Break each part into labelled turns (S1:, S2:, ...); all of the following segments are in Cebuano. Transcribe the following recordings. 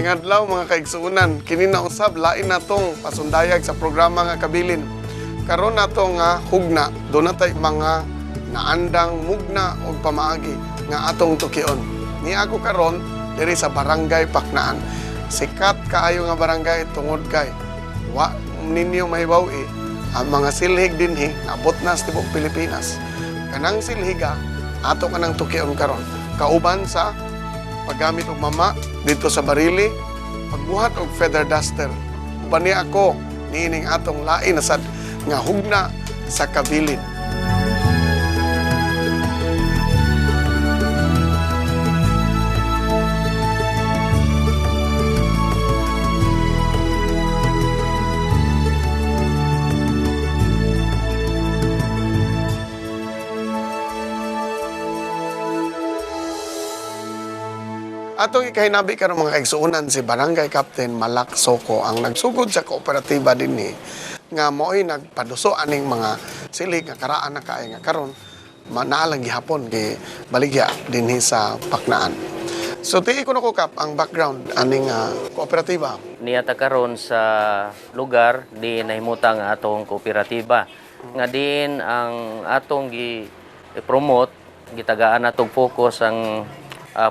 S1: Maayong adlaw, mga kaigsuonan. Kini na usab lain natong pasundayag sa programa nga Kabilin. Karon nato nga hugna, doon natay mga naandang mugna og pamaagi nga atong tukion. Ni ako karon diri sa Barangay Paknaan. Sikat kaayo nga barangay tungod kay wa ninyo mahibaw-i ang mga silhig dinhi naabot na sa tibuok Pilipinas. Kanang silhiga ato kanang tukion karon. Kauban sa paggamit og mama dito sa barili, pagbuhat og feather duster. Uban ni ako niining atong lain na sad nga hugna sa Kabilin. Atong ikahinabi karon, mga kaigsuonan, si Barangay Captain Malak Soko ang nagsugod sa kooperatiba dinhi nga mo'y nagpaduso aning mga silhig nga karaan na kaayo nga karon naa lang gihapon gi baligya dinhi sa Paknaan. So tii ko na ko, Kap, ang background aning kooperatiba.
S2: Niya ta karon sa lugar di nahimutang ang atong kooperatiba nga diin ang atong gi promote, gitagaan natong focus ang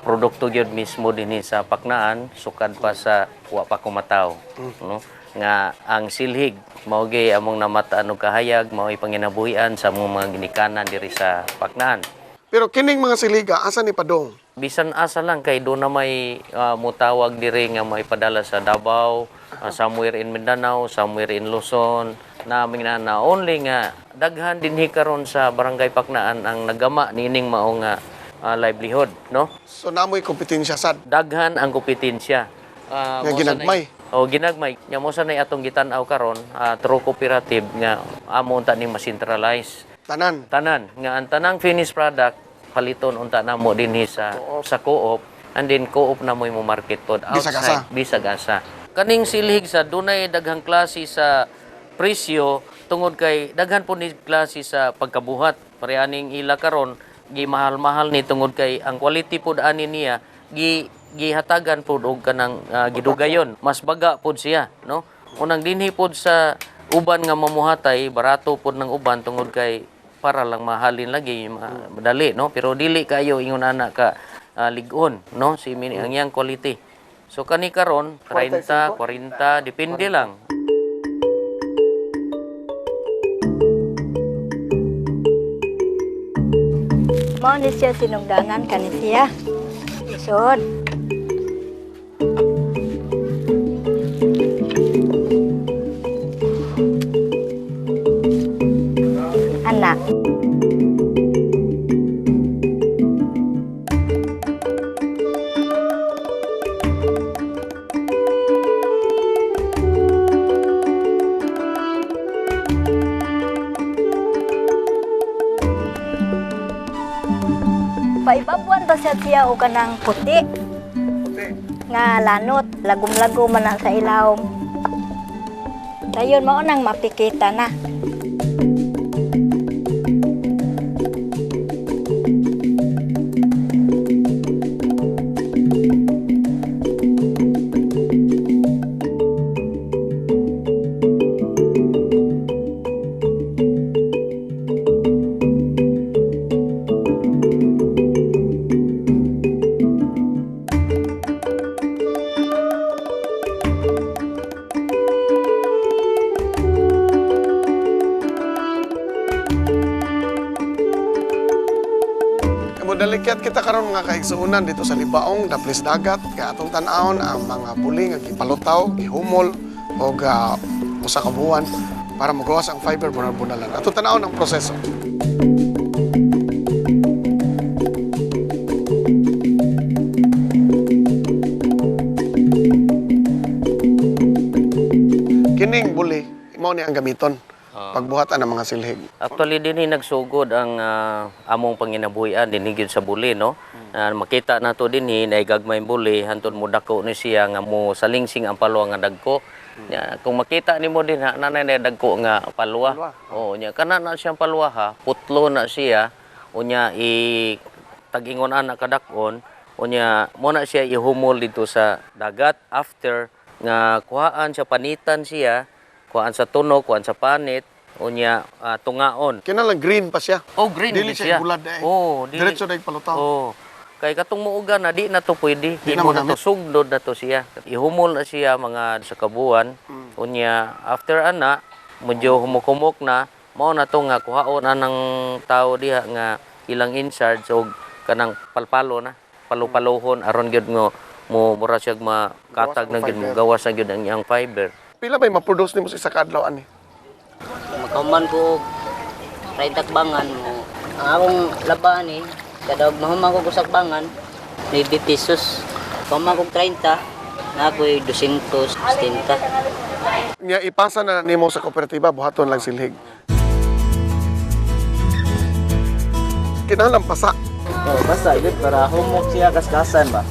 S2: produkto gyud mismo dinhi sa Paknaan sukad pa sa wa pa kumataw, no, nga ang silhig mao gyud among namataan og kahayag, mao panginabuhian sa among mga ginikanan diri sa Paknaan.
S1: Pero kining mga silhiga, asa ni padong?
S2: Bisan asa lang kay do na may mutawag diri nga may padala sa Davao, somewhere in Mindanao, somewhere in Luzon, naming na, na only nga daghan dinhi karon sa Barangay Paknaan ang nagama niining mao nga livelihood, no?
S1: So namoy kompetensya sad.
S2: Daghan ang kompetensya.
S1: Nga
S2: Mo sa
S1: ginagmay.
S2: Oh, ginagmay. Nya mo sa nay atong gitan-aw karon through cooperative nga amo unta ning ma-centralize
S1: Tanan.
S2: Tanan nga ang tanang finished product paliton unta namo dinhi sa co-op and then co-op na mo market pod
S1: Bisag asa.
S2: Bisag asa. Kaning silhig sa dunay daghang klase sa presyo tungod kay daghan po ni klase sa pagkabuhat. Pare aning ila karon gimahal-mahal ni tungod kay ang quality pod ani niya gi gihatagan pod og kanang gidugayon, mas baga pod siya, no? Unang dinhi pod sa uban nga mamuhatay, barato pod ng uban tungod kay para lang mahalin lagi, madali, no? Pero dili kayo ingon ana ka lig-on, no, si mini ang iyang quality. So kani karon 30, 40, depende lang.
S3: Mao ni siya sinugdanan kani siya. Lisod. Anak. Paibabuan ba siya siya o kanang puti nga lanot, lagom-lagom man na sa ilawom. Dayon mao nang mapikita na.
S1: Modalikyat kita karon, mga kaigsuonan, dito sa Libaong, Daplis Dagat, kay atong tan-awon ang mga buli nga gipalutaw, gihumol og usa ka buwan para magawas ang fiber bunal-bunalan. Atong tan-awon ang proseso. Kining buli, mao ni ang gamiton pagbuhatan ng mga silhig.
S2: Actually dinhi nagsugod ang among panginabuhian dinhi gyud sa buli, no? Makita nato dinhi na gagmay buli hantud mo dako ni siya nga mo salingsing ang palwa nga dagko. Nya, kung makita nimo dinha nanay na dagko nga palwa.
S1: Palwa.
S2: Oo, nya kana na siyang palwa ha, putlo na siya, unya i tag-ingon ana kadak-on. Unya mo na siya ihumol dito sa dagat after nga kuhaan siya, panitan siya, kuhaan sa tunok, kuhaan sa panit, unya tungaon.
S1: Kinahanglan green pa siya.
S2: Oh, green
S1: Dili
S2: gid
S1: siya bulad eh.
S2: Oh, dili.
S1: Diretso na palutaw.
S2: Oh. Kay katong muuga na di na to pwede.
S1: Di
S2: Di
S1: na
S2: mo na to
S1: magamit.
S2: sugdod na to siya. Ihumol na siya mga sa kabuan. Unya after ana medyo humukumok na mao na to nga kuhaon na ng tao diha nga ilang in charge og kanang palpalo na palupaluhon aron gyud ngo mo mura siya makatag na gyud mo gawas na gyud ang iyang fiber.
S1: Pila ba'y ma-produce nimo sa isa ka adlaw ani?
S4: Makahuman ko og 30 bangan mo. Ang akong labaan eh, kada og mahuman ko og bangan, 9 pesos. Human kog 30, na ako'y 270.
S1: Nya ipasa na nimo sa kooperatiba buhaton lang silhig. Kinahanglan pasa.
S5: Oh, basta gyud para humok siya kaskasan ba.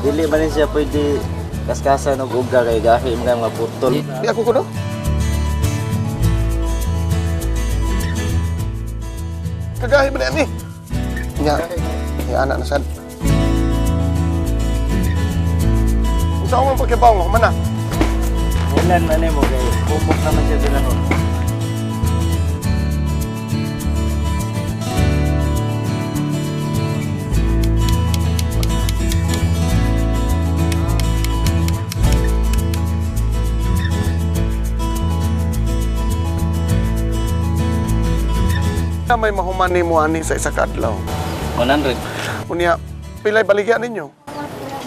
S5: Dili man ni siya pwede kaskasan og uga kay gahi mga mga putol.
S1: Di ako kuno. Kagahi ba ni ani? Nya, ya anak na sad. Unsa man pagkibaw mo man na?
S5: Ulan man nimo kay humok naman siya dinahon.
S1: Na may mahuman nimo ani sa isa ka adlaw.
S5: 100.
S1: Unya, pilay baligya ninyo.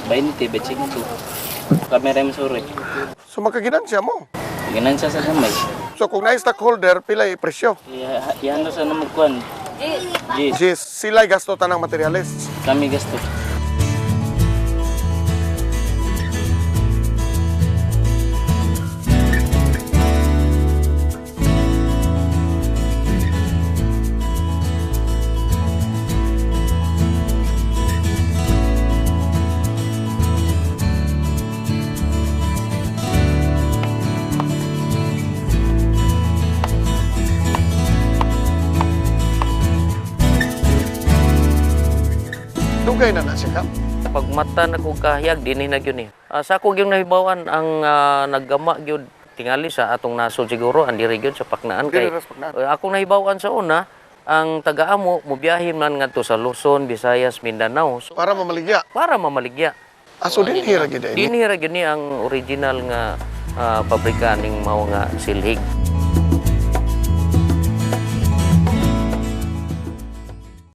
S5: 20 25. Kami rin suri.
S1: So makaginansya mo.
S5: Ginansya sa gamay.
S1: So kung na stockholder, pilay presyo.
S5: Ihando sa namugkuan. G.
S1: Jis, sila'y gasto tanang materyales.
S5: Kami gasto.
S1: Dugay na na siya kap.
S2: Pag mata na kog kahayag dinhi na gyud ni. Sa ako gyud nahibawan ang naggama gyud tingali sa atong nasod siguro ang diri gyud sa Paknaan kay
S1: Diri ra sa Paknaan.
S2: Akong nahibawan sa una ang taga-amo mobiyahe man ngadto sa Luzon, Visayas, Mindanao so,
S1: Para mamaligya.
S2: para mamaligya.
S1: Aso din hira gid ini.
S2: Dinhi ra gyud ni ang original nga pabrika ning mao nga silhig.